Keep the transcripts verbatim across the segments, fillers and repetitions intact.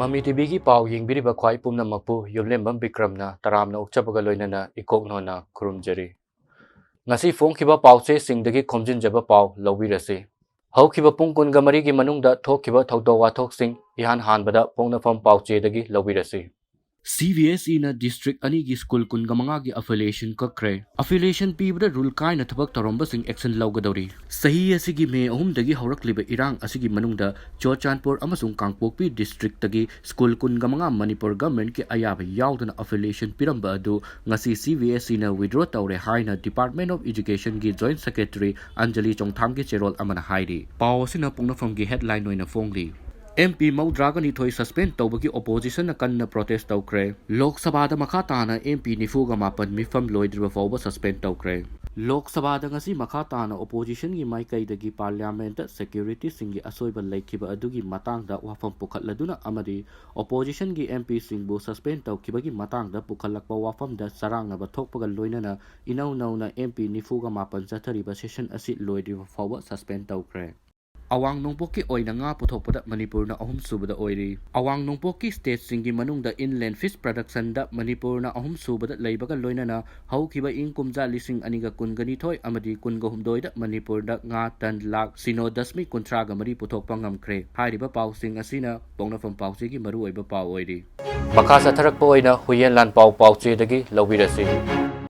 ꯃꯃꯤ ꯇꯤꯚꯤꯒꯤ ꯄꯥꯎ ꯌꯦꯡꯕꯤꯔꯤꯕ ꯈ꯭ꯋꯥꯏ ꯄꯨꯝꯅꯃꯛꯄꯨ ꯌꯨꯝꯂꯦꯝꯕꯝ ꯕꯤꯀ꯭ꯔꯝꯅ ꯇꯔꯥꯝꯅ ꯑꯣꯛꯆꯕꯒ ꯂꯣꯏꯅꯅ ꯏꯀꯣꯛꯅꯣꯟꯅ ꯈꯨꯔꯨꯝꯖꯔꯤ꯫ ꯉꯁꯤ ꯐꯣꯡꯈꯤꯕ ꯄꯥꯎꯆꯦꯁꯤꯡꯗꯒꯤ ꯈꯣꯝꯖꯤꯟꯖꯕ ꯄꯥꯎ ꯂꯧꯕꯤꯔꯁꯤ꯫ ꯍꯧꯈꯤꯕ ꯄꯨꯡ ꯀꯨꯟꯒ ꯃꯔꯤꯒꯤ ꯃꯅꯨꯡꯗ ꯊꯣꯛꯈꯤꯕ ꯊꯧꯗꯣꯛ ꯋꯥꯊꯣꯛꯁꯤꯡ ꯏꯍꯥꯟ ꯍꯥꯟꯕꯗ ꯄꯣꯛꯅꯐꯝ ꯄꯥꯎꯆꯦꯗꯒꯤ ꯂꯧꯕꯤꯔꯁꯤ꯫ ꯁꯤ ꯕꯤ ꯑꯦꯁ ꯏꯅ ꯗꯤꯁꯇ꯭ꯔꯤꯛ ꯑꯅꯤꯒꯤ ꯁ꯭ꯀꯨꯜ ꯀꯨꯟꯒ ꯃꯉꯥꯒꯤ ꯑꯦꯐꯤꯂꯤꯌꯦꯁꯟ ꯀꯛꯈ꯭ꯔꯦ꯫ ꯑꯦꯐꯤꯂꯤꯌꯦꯁꯟ ꯄꯤꯕꯗ ꯔꯨꯜ ꯀꯥꯏꯅ ꯊꯕꯛ ꯇꯧꯔꯝꯕꯁꯤꯡ ꯑꯦꯛꯁꯟ ꯂꯧꯒꯗꯧꯔꯤ꯫ ꯆꯍꯤ ꯑꯁꯤꯒꯤ ꯃꯦ ꯑꯍꯨꯝꯗꯒꯤ ꯍꯧꯔꯛꯂꯤꯕ ꯏꯔꯥꯡ ꯑꯁꯤꯒꯤ ꯃꯅꯨꯡꯗ ꯆꯨꯔꯆꯥꯟꯄꯨꯔ ꯑꯃꯁꯨꯡ ꯀꯥꯡꯄꯣꯛꯄꯤ ꯗꯤꯁꯇ꯭ꯔꯤꯛꯇꯒꯤ ꯁ꯭ꯀꯨꯜ ꯀꯨꯟꯒ ꯃꯉꯥ ꯃꯅꯤꯄꯨꯔ ꯒꯚꯔꯟꯃꯦꯟꯠꯀꯤ ꯑꯌꯥꯕ ꯌꯥꯎꯗꯅ ꯑꯦꯐꯤꯂꯤꯌꯦꯁꯟ ꯄꯤꯔꯝꯕ ꯑꯗꯨ ꯉꯁꯤ ꯁꯤ ꯕꯤ ꯑꯦꯁ ꯏꯅ ꯋꯤꯗ꯭ꯔꯣ ꯇꯧꯔꯦ ꯍꯥꯏꯅ ꯗꯤꯄꯥꯔꯠꯃꯦꯟꯠ ꯑꯣꯐ ꯏꯖꯨꯀꯦꯁꯟꯒꯤ ꯖꯣꯏꯟꯠ ꯁꯦꯀ꯭ꯔꯦꯇꯔꯤ ꯑꯟꯖꯂꯤ ꯆꯣꯡꯊꯥꯝꯒꯤ ꯆꯦꯔꯣꯜ ꯑꯃꯅ ꯍꯥꯏꯔꯤ꯫ ꯄꯥꯎ ꯑꯁꯤꯅ ꯄꯣꯛꯅꯐꯝꯒꯤ ꯍꯦꯗꯂꯥꯏꯟ ꯑꯣꯏꯅ ꯐꯣꯡꯂꯤ꯫ ꯑꯦꯝ ꯄꯤ ꯃꯧꯗ꯭ꯔꯥꯒ ꯅꯤꯊꯣꯏ ꯁꯁꯄꯦꯟ ꯇꯧꯕꯒꯤ ꯑꯣꯄꯣꯖꯤꯁꯟꯅ ꯀꯟꯅ ꯄ꯭ꯔꯣꯇꯦꯁ ꯇꯧꯈ꯭ꯔꯦ꯫ ꯂꯣꯛ ꯁꯚꯥꯗ ꯃꯈꯥ ꯇꯥꯅ ꯑꯦꯝ ꯄꯤ ꯅꯤꯐꯨꯒ ꯃꯥꯄꯟ ꯃꯤꯐꯝ ꯂꯣꯏꯗ꯭ꯔꯤꯕ ꯐꯥꯎꯕ ꯁꯁꯄꯦꯟ ꯇꯧꯈ꯭ꯔꯦ꯫ ꯂꯣꯛ ꯁꯚꯥꯗ ꯉꯁꯤ ꯃꯈꯥ ꯇꯥꯅ ꯑꯣꯄꯣꯖꯤꯁꯟꯒꯤ ꯃꯥꯏꯀꯩꯗꯒꯤ ꯄꯥꯔꯂꯤꯌꯥꯃꯦꯟꯠꯇ ꯁꯦꯀ꯭ꯌꯨꯔꯤꯇꯤꯁꯤꯡꯒꯤ ꯑꯁꯣꯏꯕ ꯂꯩꯈꯤꯕ ꯑꯗꯨꯒꯤ ꯃꯇꯥꯡꯗ ꯋꯥꯐꯝ ꯄꯨꯈꯠꯂꯗꯨꯅ ꯑꯃꯗꯤ ꯑꯣꯄꯣꯖꯤꯁꯟꯒꯤ ꯑꯦꯝ ꯄꯤꯁꯤꯡꯕꯨ ꯁꯁꯄꯦꯟ ꯇꯧꯈꯤꯕꯒꯤ ꯃꯇꯥꯡꯗ ꯄꯨꯈꯠꯂꯛꯄ ꯋꯥꯐꯝꯗ ꯆꯔꯥꯡꯅꯕ ꯊꯣꯛꯄꯒ ꯂꯣꯏꯅꯅ ꯏꯅꯧ ꯅꯧꯅ ꯑꯦꯝ ꯄꯤ ꯅꯤꯐꯨꯒ ꯃꯥꯄꯟ ꯆꯠꯊꯔꯤꯕ ꯁꯦꯁꯟ ꯑꯁꯤ ꯂꯣꯏꯗ꯭ꯔꯤꯕ ꯐꯥꯎꯕ ꯁꯁꯄꯦꯟ ꯇꯧꯈ꯭ꯔꯦ꯫ ꯑꯋꯥꯡ ꯅꯣꯡꯄꯣꯛꯀꯤ ꯑꯣꯏꯅ ꯉꯥ ꯄꯨꯊꯣꯛꯄꯗ ꯃꯅꯤꯄꯨꯔꯅ ꯑꯍꯨꯝꯁꯨꯕꯗ ꯑꯣꯏꯔꯤ꯫ ꯑꯋꯥꯡ ꯅꯣꯡꯄꯣꯛꯀꯤ ꯁ꯭ꯇꯦꯠꯁꯤꯡꯒꯤ ꯃꯅꯨꯡꯗ inland fish productionꯗ ꯃꯅꯤꯄꯨꯔꯅ ꯑꯍꯨꯝꯁꯨꯕꯗ ꯂꯩꯕꯒ ꯂꯣꯏꯅꯅ ꯍꯧꯈꯤꯕ ꯏꯪ ꯀꯨꯝꯖꯥ ꯂꯤꯁꯤꯡ ꯑꯅꯤꯒ ꯀꯨꯟꯒ ꯅꯤꯊꯣꯏ ꯑꯃꯗꯤ ꯀꯨꯟꯒ ꯍꯨꯝꯗꯣꯏꯗ ꯃꯅꯤꯄꯨꯔꯗ ꯉꯥ ꯇꯟ ꯂꯥꯈ ꯁꯤꯅꯣ ꯗꯁꯃꯤꯛ ꯀꯨꯟꯊ꯭ꯔꯥꯒ ꯃꯔꯤ ꯄꯨꯊꯣꯛꯄ ꯉꯝꯈ꯭ꯔꯦ꯫ ꯍꯥꯏꯔꯤꯕ ꯄꯥꯎꯁꯤꯡ ꯑꯁꯤꯅ ꯄꯣꯛꯅꯐꯝ ꯄꯥꯎꯆꯦꯒꯤ ꯃꯔꯨꯑꯣꯏꯕ ꯄꯥꯎ ꯑꯣꯏꯔꯤ꯫ ꯃꯈꯥ ꯆꯠꯊꯔꯛꯄ ꯑꯣꯏꯅ ꯍꯨꯏꯌꯦꯟ ꯂꯥꯟꯄꯥꯎ ꯄꯥꯎꯆꯦꯗꯒꯤ ꯂꯧꯕꯤꯔꯁꯤ꯫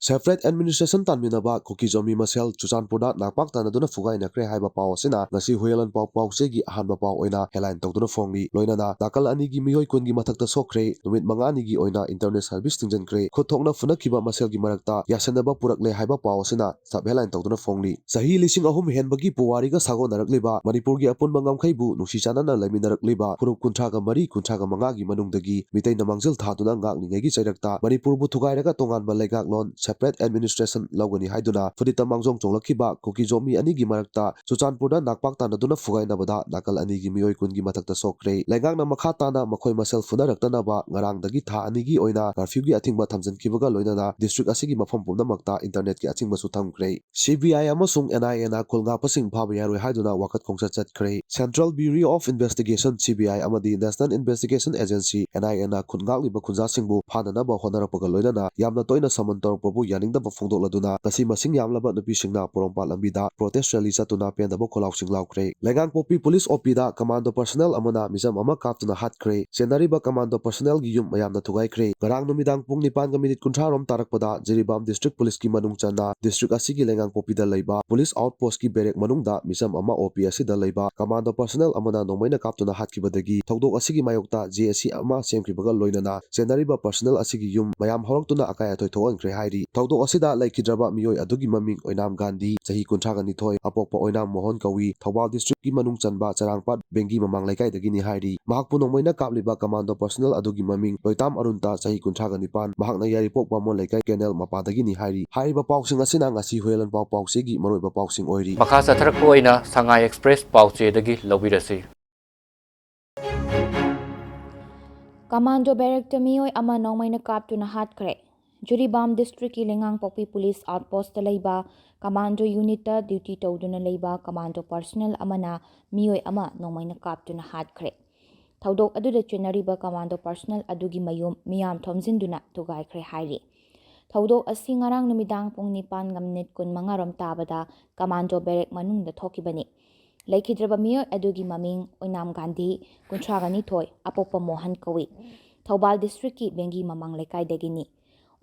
Separate administration ꯇꯥꯟꯃꯤꯟꯅꯕ ꯀꯨꯀꯤ ꯖꯣꯃꯤ ꯃꯁꯦꯜ ꯆꯨꯔꯆꯥꯟꯄꯨꯔꯗ ꯅꯥꯛꯄꯥꯛ ꯇꯥꯅꯗꯨꯅ ꯐꯨꯒꯥꯏꯅꯈ꯭ꯔꯦ ꯍꯥꯏꯕ ꯄꯥꯎ ꯑꯁꯤꯅ ꯉꯁꯤ ꯍꯨꯏꯌꯦꯟ ꯂꯥꯟꯄꯥꯎ ꯄꯥꯎꯆꯦꯒꯤ ꯑꯍꯥꯟꯕ ꯄꯥꯎ ꯑꯣꯏꯅ ꯍꯦꯗꯂꯥꯏꯟ ꯇꯧꯗꯨꯅ ꯐꯣꯡꯂꯤ꯫ ꯂꯣꯏꯅꯅ ꯅꯥꯀꯜ ꯑꯅꯤꯒꯤ ꯃꯤꯑꯣꯏ ꯀꯨꯟꯒꯤ ꯃꯊꯛꯇ ꯁꯣꯛꯈ꯭ꯔꯦ꯫ ꯅꯨꯃꯤꯠ ꯃꯉꯥꯅꯤꯒꯤ ꯑꯣꯏꯅ ꯏꯟꯇꯔꯅꯦꯠ ꯁꯔꯚꯤꯁ ꯊꯤꯡꯖꯤꯟꯈ꯭ꯔꯦ꯫ ꯈꯨꯠ ꯊꯣꯛꯅ ꯐꯨꯅꯈꯤꯕ ꯃꯁꯦꯜꯒꯤ ꯃꯔꯛꯇ ꯌꯥꯁꯤꯟꯅꯕ ꯄꯨꯔꯛꯂꯦ ꯍꯥꯏꯕ ꯄꯥꯎ ꯑꯁꯤꯅ ꯁꯕ ꯍꯦꯗꯂꯥꯏꯟ ꯇꯧꯗꯨꯅ ꯐꯣꯡꯂꯤ꯫ ꯆꯍꯤ ꯂꯤꯁꯤꯡ ꯑꯍꯨꯝ ꯍꯦꯟꯕꯒꯤ ꯄꯨꯋꯥꯔꯤꯒ ꯁꯥꯒꯣꯟꯅꯔꯛꯂꯤꯕ ꯃꯅꯤꯄꯨꯔꯒꯤ ꯑꯄꯨꯟꯕ ꯉꯝꯈꯩꯕꯨ ꯅꯨꯡꯁꯤ ꯆꯥꯟꯅꯅ ꯂꯩꯃꯤꯟꯅꯔꯛꯂꯤꯕ ꯐꯨꯔꯨꯞ ꯀꯨꯟꯊ꯭ꯔꯥꯒ ꯃꯔꯤ, ꯀꯨꯟꯊ꯭ꯔꯥꯒ ꯃꯉꯥꯒꯤ ꯃꯅꯨꯡꯗꯒꯤ ꯃꯤꯇꯩꯅ ꯃꯥꯡꯖꯤꯜ ꯊꯥꯗꯨꯅ ꯉꯥꯛꯂꯤꯉꯩꯒꯤ ꯆꯩꯔꯛꯇ ꯃꯅꯤꯄꯨꯔꯕꯨ ꯊꯨꯒꯥꯏꯔꯒ ꯇꯣꯉꯥꯟꯕ ꯂꯩꯉꯥꯛꯂꯣꯟ separate administration ꯂꯧꯒꯅꯤ ꯍꯥꯏꯗꯨꯅ ꯐꯨꯔꯤꯠꯇ ꯃꯥꯡꯖꯣꯡ ꯆꯣꯡꯂꯛꯈꯤꯕ ꯀꯨꯀꯤꯖꯣꯃꯤ ꯑꯅꯤꯒꯤ ꯃꯔꯛꯇ ꯆꯨꯔꯆꯥꯟꯄꯨꯔꯗ ꯅꯥꯛꯄꯥꯛ ꯇꯥꯟꯅꯗꯨꯅ ꯐꯨꯒꯥꯏꯅꯕꯗ ꯅꯥꯀꯜ ꯑꯅꯤꯒꯤ ꯃꯤꯑꯣꯏ ꯀꯨꯟꯒꯤ ꯃꯊꯛꯇ ꯁꯣꯛꯈ꯭ꯔꯦ꯫ ꯂꯩꯉꯥꯛꯅ ꯃꯈꯥ ꯇꯥꯅ ꯃꯈꯣꯏ ꯃꯁꯦꯜ ꯐꯨꯅꯔꯛꯇꯅꯕ ꯉꯔꯥꯡꯗꯒꯤ ꯊꯥ ꯑꯅꯤꯒꯤ ꯑꯣꯏꯅ curfewꯒꯤ ꯑꯊꯤꯡꯕ ꯊꯝꯖꯤꯟꯈꯤꯕꯒ ꯂꯣꯏꯅꯅ district ꯑꯁꯤꯒꯤ ꯃꯐꯝ ꯄꯨꯝꯅꯃꯛꯇ internetꯀꯤ ꯑꯆꯤꯡꯕꯁꯨ ꯊꯝꯈ꯭ꯔꯦ꯫ C B I ꯑꯃꯁꯨꯡ N I Aꯅ ꯈꯨꯜ ꯉꯥꯛꯄꯁꯤꯡ ꯐꯥꯕ ꯌꯥꯔꯣꯏ ꯍꯥꯏꯗꯨꯅ ꯋꯥꯀꯠ ꯈꯣꯡꯆꯠ ꯆꯠꯈ꯭ꯔꯦ꯫ Central Bureau of Investigation, C B I, ꯑꯃꯗꯤ National Investigation Agency, N I Aꯅ ꯈꯨꯜ ꯉꯥꯛꯂꯤꯕ ꯈꯨꯟꯖꯥꯁꯤꯡꯕꯨ ꯐꯥꯅꯅꯕ ꯍꯣꯠꯅꯔꯛꯄꯒ ꯂꯣꯏꯅꯅ ꯌꯥꯝꯅ ꯇꯣꯏꯅ summon ꯇꯧꯔꯛꯄꯕꯨ ꯌꯥꯅꯤꯡꯗꯕ ꯐꯣꯡꯗꯣꯛꯂꯗꯨꯅ ꯉꯁꯤ ꯃꯁꯤꯡ ꯌꯥꯝꯂꯕ ꯅꯨꯄꯤꯁꯤꯡꯅ ꯄꯣꯔꯣꯝꯄꯥꯠ ꯂꯝꯕꯤꯗ protest rally ꯆꯠꯇꯨꯅ ꯄꯦꯟꯗꯕ ꯈꯣꯜꯂꯥꯎꯁꯤꯡ ꯂꯥꯎꯈ꯭ꯔꯦ꯫ ꯂꯩꯉꯥꯡꯄꯣꯛꯄꯤ police OPꯗ commando personnel ꯑꯃꯅ ꯃꯤꯆꯝ ꯑꯃ ꯀꯥꯞꯇꯨꯅ ꯍꯥꯠꯈ꯭ꯔꯦ꯫ ꯆꯦꯟꯅꯔꯤꯕ commando personnelꯒꯤ ꯌꯨꯝ ꯃꯌꯥꯝꯅ ꯊꯨꯒꯥꯏꯈ꯭ꯔꯦ꯫ ꯉꯔꯥꯡ ꯅꯨꯃꯤꯗꯥꯡ ꯄꯨꯡ ꯅꯤꯄꯥꯟꯒ minute ꯀꯨꯟꯊ꯭ꯔꯥ ꯔꯣꯝ ꯇꯥꯔꯛꯄꯗ ꯖꯤꯔꯤꯕꯥꯝ district policeꯀꯤ ꯃꯅꯨꯡ ꯆꯟꯅ district ꯑꯁꯤꯒꯤ ꯂꯩꯉꯥꯡꯄꯣꯛꯄꯤꯗ ꯂꯩꯕ police outpostꯀꯤ barrack ꯃꯅꯨꯡꯗ ꯃꯤꯆꯝ ꯑꯃ OP ꯑꯁꯤꯗ ꯂꯩꯕ commando personnel ꯑꯃꯅ ꯅꯣꯡꯃꯩꯅ ꯀꯥꯞꯇꯨꯅ ꯍꯥꯠꯈꯤꯕꯗꯒꯤ ꯊꯧꯗꯣꯛ ꯑꯁꯤꯒꯤ ꯃꯥꯌꯣꯛꯇ JAC ꯑꯃ ꯁꯦꯝꯈꯤꯕꯒ ꯂꯣꯏꯅꯅ ꯆꯦꯟꯅꯔꯤꯕ personnel ꯑꯁꯤꯒꯤ ꯌꯨꯝ ꯃꯌꯥꯝ ꯍꯧꯔꯛꯇꯨꯅ ꯑꯀꯥꯏ ꯑꯇꯣꯏ ꯊꯣꯛꯍꯟꯈ꯭ꯔꯦ ꯍꯥꯏꯔꯤ꯫ ꯊꯧꯗꯣꯛ ꯑꯁꯤꯗ ꯂꯩꯈꯤꯗ꯭ꯔꯕ ꯃꯤꯑꯣꯏ ꯑꯗꯨꯒꯤ ꯃꯃꯤꯡ ꯑꯣꯏꯅꯥꯝ ꯒꯥꯟꯙꯤ, ꯆꯍꯤ ꯀꯨꯟꯊ꯭ꯔꯥꯒ ꯅꯤꯊꯣꯏ, ꯑꯄꯣꯛꯄ ꯑꯣꯏꯅꯥꯝ ꯃꯣꯍꯟ ꯀꯧꯏ, ꯊꯧꯕꯥꯜ districtꯀꯤ ꯃꯅꯨꯡ ꯆꯟꯕ ꯆꯔꯥꯡꯄꯥꯠ ꯕꯦꯡꯒꯤ ꯃꯃꯥꯡ ꯂꯩꯀꯥꯏꯗꯒꯤꯅꯤ ꯍꯥꯏꯔꯤ꯫ ꯃꯍꯥꯛꯄꯨ ꯅꯣꯡꯃꯩꯅ ꯀꯥꯞꯂꯤꯕ commando personnel ꯑꯗꯨꯒꯤ ꯃꯃꯤꯡ ꯂꯣꯏꯇꯥꯝ ꯑꯔꯨꯟꯇ, ꯆꯍꯤ ꯀꯨꯟꯊ꯭ꯔꯥꯒ ꯅꯤꯄꯥꯟ, ꯃꯍꯥꯛꯅ ꯌꯥꯏꯔꯤꯄꯣꯛ ꯕꯥꯃꯣꯟ ꯂꯩꯀꯥꯏ ꯀꯦꯅꯦꯜ ꯃꯄꯥꯗꯒꯤꯅꯤ ꯍꯥꯏꯔꯤ꯫ ꯍꯥꯏꯔꯤꯕ ꯄꯥꯎꯁꯤꯡ ꯑꯁꯤꯅ ꯉꯁꯤ ꯍꯨꯏꯌꯦꯟ ꯂꯥꯟꯄꯥꯎ ꯄꯥꯎꯆꯦꯒꯤ ꯃꯔꯨꯑꯣꯏꯕ ꯄꯥꯎꯁꯤꯡ ꯑꯣꯏꯔꯤ꯫ ꯃꯈꯥ ꯆꯠꯊꯔꯛꯄ ꯑꯣꯏꯅ ꯁꯉꯥꯏ Express ꯄꯥꯎꯆꯦꯗꯒꯤ ꯂꯧꯕꯤꯔꯁꯤ꯫ Commando barrackꯇ ꯃꯤꯑꯣꯏ ꯑꯃ ꯅꯣꯡꯃꯩꯅ ꯀꯥꯞꯇꯨꯅ ꯍꯥꯠꯈ꯭ꯔꯦ꯫ ꯖꯤꯔꯤꯕꯥꯝ districtꯀꯤ ꯂꯩꯉꯥꯡꯄꯣꯛꯄꯤ police outpostꯇ ꯂꯩꯕ commando unitꯇ duty ꯇꯧꯗꯨꯅ ꯂꯩꯕ commando personnel ꯑꯃꯅ ꯃꯤꯑꯣꯏ ꯑꯃ ꯅꯣꯡꯃꯩꯅ ꯀꯥꯞꯇꯨꯅ ꯍꯥꯠꯈ꯭ꯔꯦ꯫ ꯊꯧꯗꯣꯛ ꯑꯗꯨꯗ ꯆꯦꯟꯅꯔꯤꯕ commando personnel ꯑꯗꯨꯒꯤ ꯃꯌꯨꯝ ꯃꯤꯌꯥꯝ ꯊꯣꯝꯖꯤꯟꯗꯨꯅ ꯊꯨꯒꯥꯏꯈ꯭ꯔꯦ ꯍꯥꯏꯔꯤ꯫ ꯊꯧꯗꯣꯛ ꯑꯁꯤ ꯉꯔꯥꯡ ꯅꯨꯃꯤꯗꯥꯡ ꯄꯨꯡ ꯅꯤꯄꯥꯟꯒ minute ꯀꯨꯟꯃꯉꯥ ꯔꯣꯝ ꯇꯥꯕꯗ commando barrack ꯃꯅꯨꯡꯗ ꯊꯣꯛꯈꯤꯕꯅꯤ꯫ ꯂꯩꯈꯤꯗ꯭ꯔꯕ ꯃꯤꯑꯣꯏ ꯑꯗꯨꯒꯤ ꯃꯃꯤꯡ ꯑꯣꯏꯅꯥꯝ ꯒꯥꯟꯙꯤ, ꯀꯨꯟꯊ꯭ꯔꯥꯒ ꯅꯤꯊꯣꯏ, ꯑꯄꯣꯛꯄ ꯃꯣꯍꯟ ꯀꯧꯏ꯫ ꯊꯧꯕꯥꯜ districtꯀꯤ ꯕꯦꯡꯒꯤ ꯃꯃꯥꯡ ꯂꯩꯀꯥꯏꯗꯒꯤꯅꯤ꯫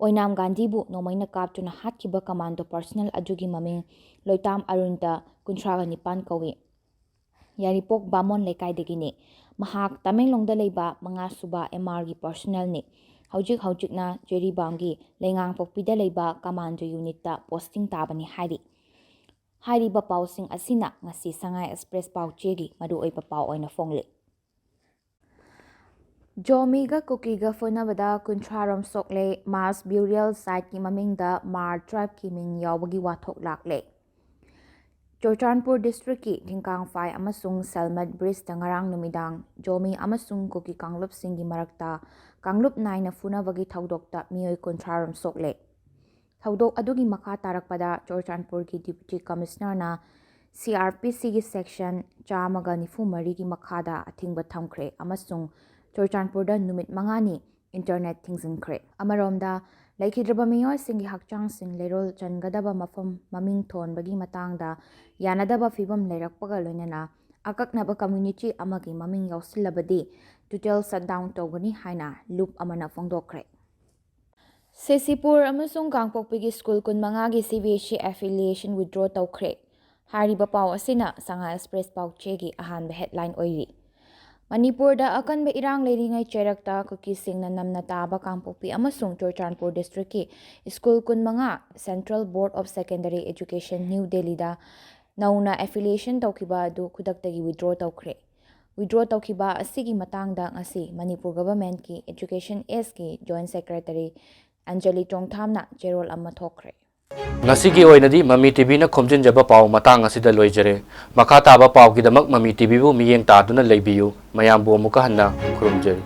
ꯑꯣꯏꯅꯥꯝ ꯒꯥꯟꯙꯤꯕꯨ ꯅꯣꯡꯃꯩꯅ ꯀꯥꯞꯇꯨꯅ ꯍꯥꯠꯈꯤꯕ commando personnel ꯑꯗꯨꯒꯤ ꯃꯃꯤꯡ ꯂꯣꯏꯇꯥꯝ ꯑꯔꯨꯟꯇ, ꯀꯨꯟꯊ꯭ꯔꯥꯒ ꯅꯤꯄꯥꯟ ꯀꯧꯏ꯫ ꯌꯥꯏꯔꯤꯄꯣꯛ ꯕꯥꯃꯣꯟ ꯂꯩꯀꯥꯏꯗꯒꯤꯅꯤ꯫ ꯃꯍꯥꯛ ꯇꯃꯦꯡꯂꯣꯡꯗ ꯂꯩꯕ ꯃꯉꯥ ꯁꯨꯕ M Rꯒꯤ personnelꯅꯤ꯫ ꯍꯧꯖꯤꯛ ꯍꯧꯖꯤꯛꯅ ꯖꯤꯔꯤꯕꯥꯝꯒꯤ ꯂꯩꯉꯥꯡꯄꯣꯛꯄꯤꯗ ꯂꯩꯕ commando unitꯇ posting ꯇꯥꯕꯅꯤ ꯍꯥꯏꯔꯤ꯫ ꯍꯥꯏꯔꯤꯕ ꯄꯥꯎꯁꯤꯡ ꯑꯁꯤꯅ ꯉꯁꯤ ꯁꯉꯥꯏ Express ꯄꯥꯎꯆꯦꯒꯤ ꯃꯔꯨꯑꯣꯏꯕ ꯄꯥꯎ ꯑꯣꯏꯅ ꯐꯣꯡꯂꯤ꯫ ꯖꯣꯃꯤꯒ ꯀꯨꯀꯤꯒ ꯐꯨꯅꯕꯗ ꯀꯨꯟꯊ꯭ꯔꯥ ꯔꯣꯝ ꯁꯣꯛꯂꯦ꯫ Mass burial siteꯀꯤ ꯃꯃꯤꯡꯗ ꯃꯥꯔ tribeꯀꯤ ꯃꯤꯡ ꯌꯥꯎꯕꯒꯤ ꯋꯥꯊꯣꯛ ꯂꯥꯛꯂꯦ꯫ ꯆꯨꯔꯆꯥꯟꯄꯨꯔ districtꯀꯤ ꯊꯤꯡꯀꯥꯡꯐꯥꯏ ꯑꯃꯁꯨꯡ ꯁꯦꯜꯃꯠ bridgeꯇ ꯉꯔꯥꯡ ꯅꯨꯃꯤꯗꯥꯡ ꯖꯣꯃꯤ ꯑꯃꯁꯨꯡ ꯀꯨꯀꯤ ꯀꯥꯡꯂꯨꯞꯁꯤꯡꯒꯤ ꯃꯔꯛꯇ ꯀꯥꯡꯂꯨꯞ ꯅꯥꯏꯅ ꯐꯨꯅꯕꯒꯤ ꯊꯧꯗꯣꯛꯇ ꯃꯤꯑꯣꯏ ꯀꯨꯟꯊ꯭ꯔꯥ ꯔꯣꯝ ꯁꯣꯛꯂꯦ꯫ ꯊꯧꯗꯣꯛ ꯑꯗꯨꯒꯤ ꯃꯈꯥ ꯇꯥꯔꯛꯄꯗ ꯆꯨꯔꯆꯥꯟꯄꯨꯔꯒꯤ Deputy Commissionerꯅ CrPCꯒꯤ section ꯆꯥꯝꯃꯒ ꯅꯤꯐꯨ ꯃꯔꯤꯒꯤ ꯃꯈꯥꯗ ꯑꯊꯤꯡꯕ ꯊꯝꯈ꯭ꯔꯦ ꯑꯃꯁꯨꯡ ꯆꯨꯔꯆꯥꯟꯄꯨꯔꯗ ꯅꯨꯃꯤꯠ ꯃꯉꯥꯅꯤ internet ꯊꯤꯡꯖꯤꯟꯈ꯭ꯔꯦ꯫ ꯑꯃꯔꯣꯝꯗ, ꯂꯩꯈꯤꯗ꯭ꯔꯕ ꯃꯤꯑꯣꯏꯁꯤꯡꯒꯤ ꯍꯛꯆꯥꯡꯁꯤꯡ ꯂꯩꯔꯣꯜ ꯆꯟꯒꯗꯕ ꯃꯐꯝ ꯃꯃꯤꯡ ꯊꯣꯟꯕꯒꯤ ꯃꯇꯥꯡꯗ ꯌꯥꯅꯗꯕ ꯐꯤꯕꯝ ꯂꯩꯔꯛꯄꯒ ꯂꯣꯏꯅꯅ ꯑꯀꯛꯅꯕ community ꯑꯃꯒꯤ ꯃꯃꯤꯡ ꯌꯥꯎꯁꯤꯜꯂꯕꯗꯤ total shutdown ꯇꯧꯒꯅꯤ ꯍꯥꯏꯅ ꯂꯨꯞ ꯑꯃꯅ ꯐꯣꯡꯗꯣꯛꯈ꯭ꯔꯦ꯫ ꯁꯤꯁꯤꯄꯨꯔ ꯑꯃꯁꯨꯡ ꯀꯥꯡꯄꯣꯛꯄꯤꯒꯤ ꯁ꯭ꯀꯨꯜ ꯀꯨꯟꯃꯉꯥꯒꯤ CBSE affiliation withdraw ꯇꯧꯈ꯭ꯔꯦ꯫ ꯍꯥꯏꯔꯤꯕ ꯄꯥꯎ ꯑꯁꯤꯅ ꯁꯉꯥꯏ Express ꯄꯥꯎꯆꯦꯒꯤ ꯑꯍꯥꯟꯕ headline ꯑꯣꯏꯔꯤ꯫ ꯃꯅꯤꯄꯨꯔꯗ ꯑꯀꯟꯕ ꯏꯔꯥꯡ ꯂꯩꯔꯤꯉꯩ ꯆꯩꯔꯛꯇ ꯀꯨꯀꯤꯁꯤꯡꯅ ꯅꯝꯅ ꯇꯥꯕ ꯀꯥꯡꯄꯣꯛꯄꯤ ꯑꯃꯁꯨꯡ ꯆꯨꯔꯆꯥꯟꯄꯨꯔ districtꯀꯤ ꯁ꯭ꯀꯨꯜ ꯀꯨꯟꯃꯉꯥ Central Board of Secondary Education New Delhiꯗ ꯅꯧꯅ affiliation ꯇꯧꯈꯤꯕ ꯑꯗꯨ ꯈꯨꯗꯛꯇꯒꯤ withdraw ꯇꯧꯈ꯭ꯔꯦ꯫ Withdraw ꯇꯧꯈꯤꯕ ꯑꯁꯤꯒꯤ ꯃꯇꯥꯡꯗ ꯉꯁꯤ Manipur governmentꯀꯤ Education Sꯀꯤ Joint Secretary Anjali ꯆꯣꯡꯊꯥꯝꯅ ꯆꯦꯔꯣꯜ ꯑꯃ ꯊꯣꯛꯈ꯭ꯔꯦ꯫ ꯉꯁꯤꯒꯤ ꯑꯣꯏꯅꯗꯤ ꯃꯃꯤ TVꯅ ꯈꯣꯝꯖꯤꯟꯖꯕ ꯄꯥꯎ ꯃꯇꯥꯡ ꯑꯁꯤꯗ ꯂꯣꯏꯖꯔꯦ꯫ ꯃꯈꯥ ꯇꯥꯕ ꯄꯥꯎꯒꯤꯗꯃꯛ ꯃꯃꯤ TVꯕꯨ ꯃꯤꯠꯌꯦꯡ ꯇꯥꯗꯨꯅ ꯂꯩꯕꯤꯌꯨ꯫ ꯃꯌꯥꯝꯕꯨ ꯑꯃꯨꯛꯀ ꯍꯟꯅ ꯈꯨꯔꯨꯝꯖꯔꯤ꯫